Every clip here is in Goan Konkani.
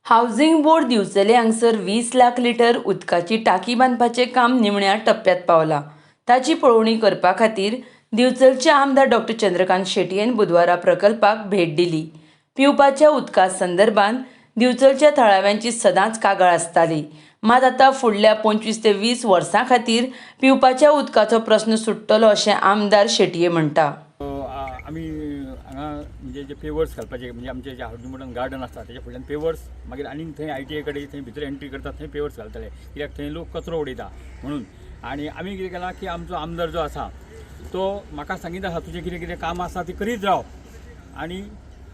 हावजींग बोर्ड दिवचले हांगसर 20 लाख लिटर उदकाची टाकी बांदपाचें काम निमण्या टप्प्यांत पावलां. ताची पळोवणी करपा खातीर दिवचलचे आमदार डॉक्टर चंद्रकांत शेटयेन बुधवारा प्रकल्पाक भेट दिली. पिवपाच्या उदका संदर्भात दिवचलच्या थळाव्यांची सदांच कागाळ आसताली. मात आतां फुडल्या 25 ते 20 वर्सां खातीर पिवपाच्या उदकाचो प्रस्न सुट्टलो अशें आमदार शेटये म्हणटा. आमी हांगा म्हणजे जे पेवर्स घालपाचे, म्हणजे आमचे जे हावजींग बोर्डान गार्डन आसता तेच्या फुडल्यान पेवर्स, मागीर आनीक थंय ITI कडेन थंय भितर एंट्री करता थंय पेवर्स घालतले, कित्याक थंय लोक कचरो उडयता म्हणून. आनी आमी कितें केलां की आमचो आमदार जो आसा तो म्हाका सांगीत आसा तुजें कितें कितें काम आसा ती करीत राव, आनी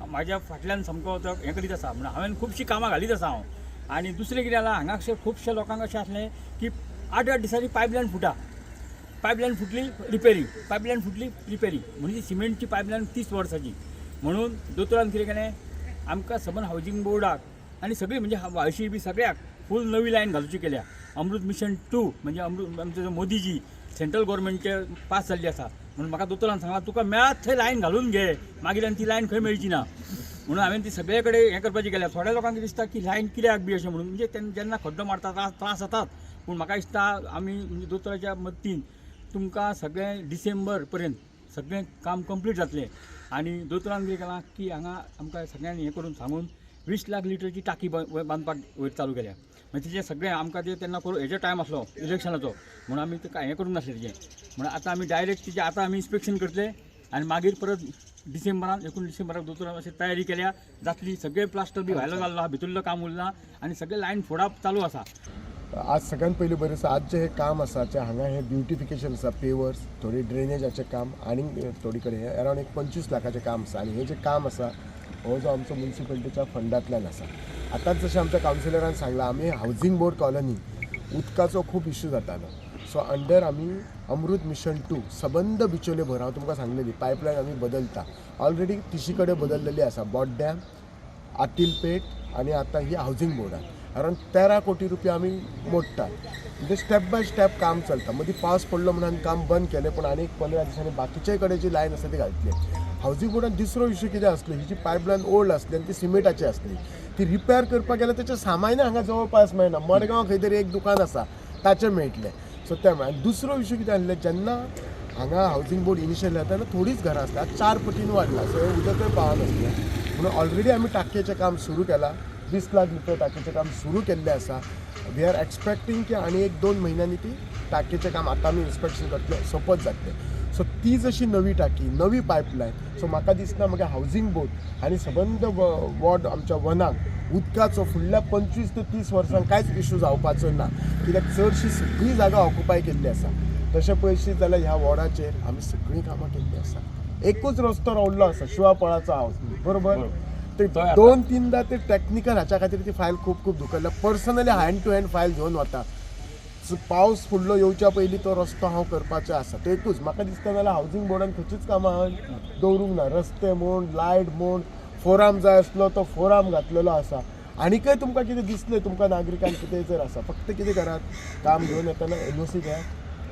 म्हाज्या फाटल्यान सामको तो हें करीत आसा म्हणून हांवें खुबशीं कामां घालीत आसा हांव. आनी दुसरें कितें जालां, हांगा अशें खुबशे लोकांक अशें आसलें की 8-8 दिसांनी पायपलायन फुटा, पायपलायन फुटली रिपेरींग, पायपलायन फुटली रिपेरींग, म्हणजे सिमेंटची पायपलायन 30 वर्साची. म्हणून दोतोरान कितें केलें, आमकां सबंद हावजींग बोर्डाक आनी सगळी म्हणजे व्हाळशी बी सगळ्याक फूल नवी लायन घालची केल्या. अमृत मिशन 2 म्हणजे अमृत आमचे मोदीजी सेंट्रल गव्हर्मेंटचे पास जाल्ली आसा, म्हणून म्हाका दोतोरान सांगलां तुका मेळत थंय लायन घालून घे, मागीर आनी ती लायन खंय मेळची ना. म्हणून हांवें ती सगळे कडेन हें करपाची केल्या. थोड्या लोकांक दिसता की लायन कित्याक बी अशें म्हणून, म्हणजे जेन्ना खड्डो मारता त्रास जातात, पूण म्हाका दिसता आमी म्हणजे दोतोराच्या मदतीन तुमकां सगळें डिसेंबर पर्यंत सगळें काम कंप्लीट जातलें. आनी दोतोरान कितें केलां की हांगा आमकां सगळ्यांनी हें करून सांगून 20 लाख लिटरची टाकी बांदपाक वयर चालू केल्या. मागीर तिचें सगळें आमकां तें तेन्ना करूं हेजो टायम आसलो इलेक्शनाचो, म्हणून आमी तें हें करूंक नासलें तेजें. म्हणून आतां आमी डायरेक्ट तिचें आतां आमी इन्स्पेक्शन करतले आनी मागीर परत डिसेंबरान 19 डिसेंबराक दोतोरान अशी तयारी केल्या जातली. सगळें प्लास्टर बी भायलो जाल्लो आहा, भितरलो काम उरलां आनी सगळें लायन फोडप चालू आसा. आज सगळ्यात पयलीं बरें आसा, आज जें हें काम आसा जें हांगा हें ब्युटिफिकेशन आसा, पेवर्स, थोडी ड्रेनेजाचें काम आनी थोडी कडेन हें अरावंड एक 25 लाखाचें काम आसा. आनी हें जें काम आसा हो जो आमचो मुन्सिपालिटीच्या फंडांतल्यान आसा. आतांच जशें आमच्या कावन्सिलरान सांगलां, आमी हावजींग बोर्ड कॉलनी उदकाचो खूब इश्यू जातालो, सो अंडर आमी अमृत मिशन 2 सबंद बिचोले भर हांव तुमकां सांगलेली पायपलायन आमी बदलता. ऑलरेडी 30 कडेन बदललेली आसा, बोड्ड्यां, आतिलपेठ आनी आतां ही हावजींग बोर्डान अरावंड 13 कोटी रुपया आमी मोडटात. म्हणजे स्टेप बाय स्टेप काम चलता. मदीं पावस पडलो म्हणून काम बंद केलें, पूण आनी 15 दिसांनी बाकीचे कडेन जी लायन आसा ती घातली. हावजींग बोर्डान दुसरो इश्यू कितें आसलो, ही जी पायपलायन ओल्ड आसली आनी ती सिमेंटाची आसली, ती रिपेर करपाक गेल्यार तेचें सामान्य हांगा जवळ पास मेळना. मडगांव खंय तरी एक दुकान आसा ताचें मेळटलें. सो तें आनी दुसरो इश्यू कितें आसलें, जेन्ना हांगा हावजींग बोर्ड इनिशियल जाता तेन्ना थोडीच घरां आसता, आतां 4 पटीन वाडलां, सो हें उदकय पावनासलें. म्हणून ऑलरेडी आमी टाकयेचें काम सुरू केलां, 20 लाख लिटर टाकयेचें काम सुरू केल्लें आसा. We are expecting की आनी 1-2 म्हयन्यांनी ती टाकयेचें काम आतां आमी इन्स्पेक्शन करतले, सोंपत जातलें. सो ती जशी नवी टाकी, नवी पायपलायन, सो म्हाका दिसना मागीर हावजींग बोर्ड आनी सबंद वॉर्ड आमच्या वनाक उदकाचो फुडल्या 25 ते 30 वर्सांक कांयच इश्यू जावपाचो ना, कित्याक चडशी सगळी जागा ऑक्युपाय केल्ली आसा. तशें पळयशीत जाल्यार ह्या वॉर्डाचेर आमी सगळीं कामां केल्लीं आसा. एकूच रस्तो रावल्लो आसा, शिवापळाचो हावस, बरोबर? ते 2-3दा ते टॅक्निकल हाच्या खातीर ती फायल खूब खूब धुकल्ल्या. Personally hand to hand file घेवन वता. पावस फुडलो येवच्या पयलीं तो रस्तो हांव करपाचो आसा. तो एकूच म्हाका दिसता, जाल्यार हावजींग बोर्डान खंयचीच कामां हांवें दवरूंक ना. रस्ते म्हूण, लायट म्हूण, फोराम जाय आसलो तो फोराम घातलेलो आसा. आनीकय तुमकां कितें दिसलें, तुमकां नागरिकांक कितें जर आसा, फक्त कितें करात, काम घेवन येतना NOC घेयात,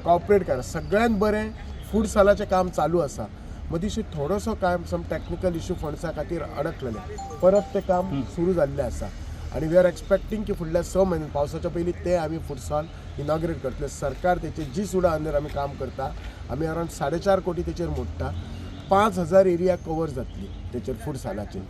कॉपरेट करात. सगळ्यांत बरें फूड सालाचें काम चालू आसा. मदीं थोडोसो कांय सम टॅक्निकल इश्यू फंड्सा खातीर अडकलेले, परत तें काम सुरू जाल्लें आसा. आनी we are expecting की फुडल्या 6 म्हयन्यान पावसाच्या पयलीं ते आमी फुटसॉल इनॉग्रेट करतले. सरकार तेचे जी सुद्दां अंडर आमी काम करता. आमी अरावंड 4.5 कोटी तेचेर मोडटा. 5000 एरिया कवर जातली तेचेर फूड सालाचेर.